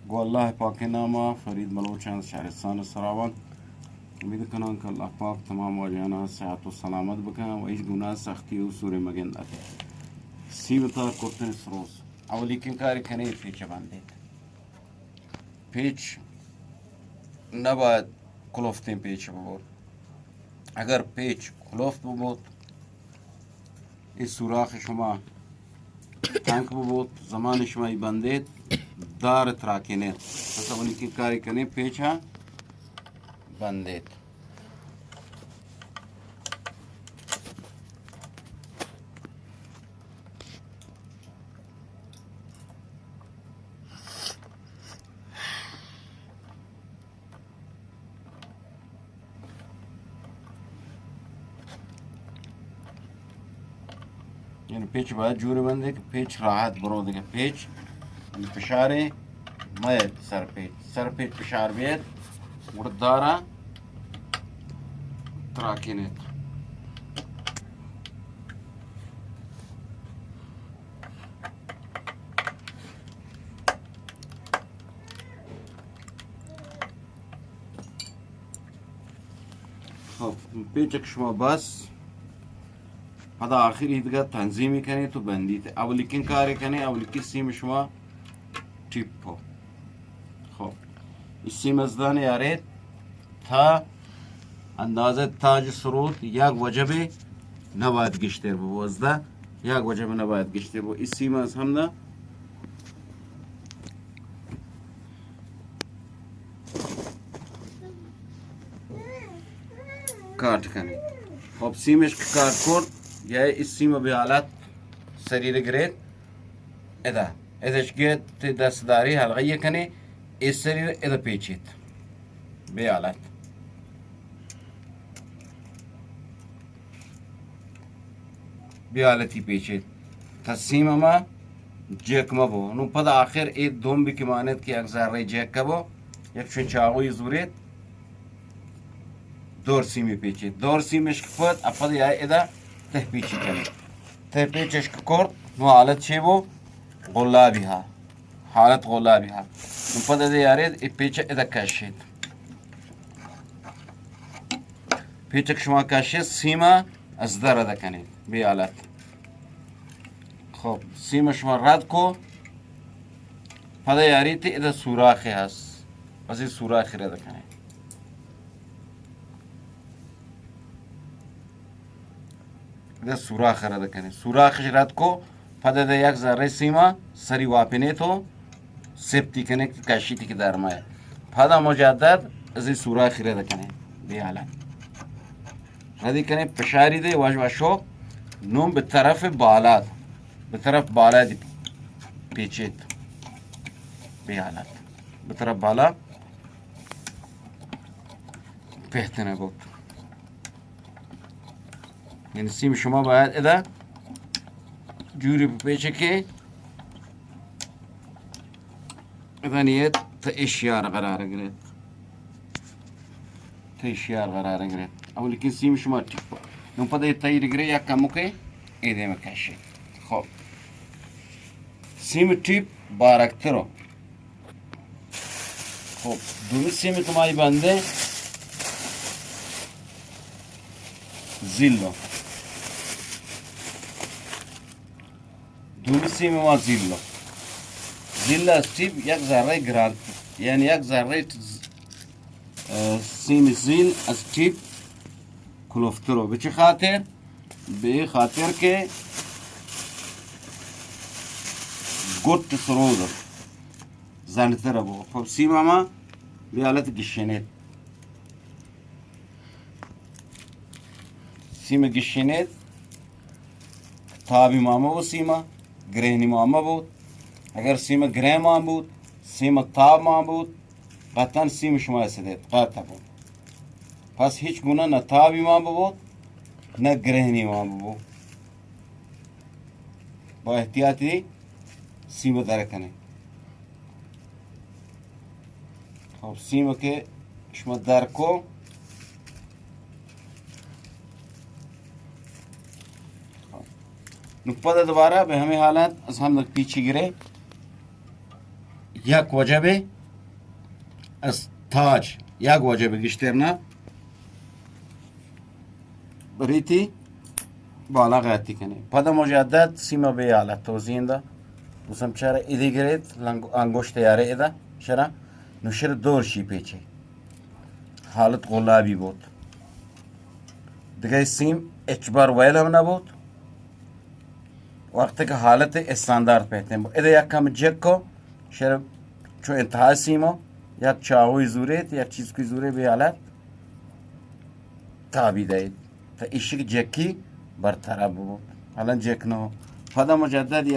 گوں اللہ پاکیں ناما، فرید بلوچ آں شہرستان سراوان۔ امید کناں کہ اللہ پاک تمام واجہانا صحت و سلامت بکن و ہچ گناہ سختی و سورے مگند ات۔ سیم تار کرتن سروز۔ اولیکن کار کنے پیچ بندیت۔ پیچ نباید کلفتیں پیچ ببوت۔ اگر پیچ کلفت ببوت، اے سوراخ شما تنک ببوت، زمان شما ای بندیت، دار تراکینیت۔ پس اولی کہ کاری کنیں، پیچا بندیت۔ یعنی پیچ باید جوری بندے کہ پیچ راحت برو، دگہ پیچ، یعنی فشارے مئیت سر پیچ، سر پیچ فشار بیت، گڑا دارا تراکینیت۔ خب، پیچک شما بس۔ پدا آخر ایدگہ تنظیمی کنیں تو بندیت۔ اولیکن کارے کنیں، اولیکن سیم شما ٹیپ ہو۔ خب، ای سیم از دان یاریت تا اندازہ تاج سروت یک وجبے نباید گیشتر ببو، از دہ یک وجبے نباید گیشتر ببو۔ ای سیم از ہم نہ کاٹ کنی۔ خب سیمش کہ کاٹ کرد، یا ای سیم بے حالت سریر گریت، ادا، ادش گیت تی دست داری حلقہ یہ کنے، ای سریر ادا پیچیت۔ بے حالت۔ بے حالتی پیچیت۔ تا سیم ہما جیک مبو۔ نو پد آخر ای دوم بی کہ مانت کہ یک ذرہ جیک کبو، یک چون چاغوی زوریت، دور سیمی پیچیت۔ دور سیمش کہ پد، اپد یا ادا تہ پیچی کنی۔ تہ پیچش کہ کرد، نو حالت چی بو؟ غلابی ہا۔ حالت غلابی ہا۔ نو پد ادا یاریت، ای پیچ ادا کشیت۔ پیچک شما کشیت، سیما از در ادا کنیت۔ بے حالت۔ خب، سیم شما رد کو، پدا یاریت ادا سوراخی ہست، پس ای سوراخی رد کنیت۔ ادا سوراخ رد کنیت۔ سوراخش رد کو، پدا ادا یک ذرہ سیما سری واپنیت و سپتی کنیت کہ کشیتی کہ درمائے۔ پدا مجدد از ای سوراخی رد کنیت۔ بے حالت۔ ردی کنیت، پشاری دے، وش وشو، نون بہ طرف بالاد، بہ طرف بالاد پیچیت۔ بے حالت۔ بہ طرف بالا پہتنہ بوت۔ یعنی سیم شما باید ادا جوری بپیچے کہ ادا نیت تا اشیار قرار گرت۔ تا اشیار قرار گرت۔ اولی کہ سیم شما ٹیپ۔ نو پدا یہ تیر گرے یا کمو کے اے دیم کشے۔ خب۔ سیم ٹیپ بارکترو۔ خب، دومی سیمی کہ ما ای بندیں زیلو۔ دومی سیمی ما زیلو۔ زیل از ٹیپ یک ذرہ گرانت، یعنی یک ذرہ، اه، سیمی زیل از ٹیپ کلوفترو۔ بہ چہ خاطر؟ بہ خاطر کہ گٹ سرود زنڈتر بو۔ خب سیم ہما بہ حالت گشینیت۔ سیم گشینیت۔ تابی ما مبو سیما، گرہنی ما مبو۔ اگر سیم گرہ ما بوت، سیم تاب ما بوت، قطعاً سیم شما سدیت، قطع بو۔ پس ہچ گناہ نہ تابی ما ببو، نہ گرہنی ما ببو۔ با احتیاطی سیم در کنیں۔ خب، سیم کہ شما در کو، نو پدا دوبارہ بہ ہمے حالت از ہم پیچی گرے، یک وجہ بے تاج یک واجہ بگشتر نہ بریتی، بالا غیرتی کنی. پدا مجدد سیما بے حالت تو زیندا. دوسم چارا ادی گریت، لنگ-، انگشت یارے ادا شرا، نو شر دور شی پیچے. حالت غلابی بوت. دگہ سیم اچ بار ویل ہم نہ بوت. وقتی کہ حالت استاندارد پیتیں بوت، ادا یک کم جک کو شر چو انتہا سیما، یک چاہوی زوریت، یک چیز کی زورے بے حالت تابی دئیت. تا ایشی کہ جکی برطرف بوت. حالا جک نہ ہو. پدا مجدد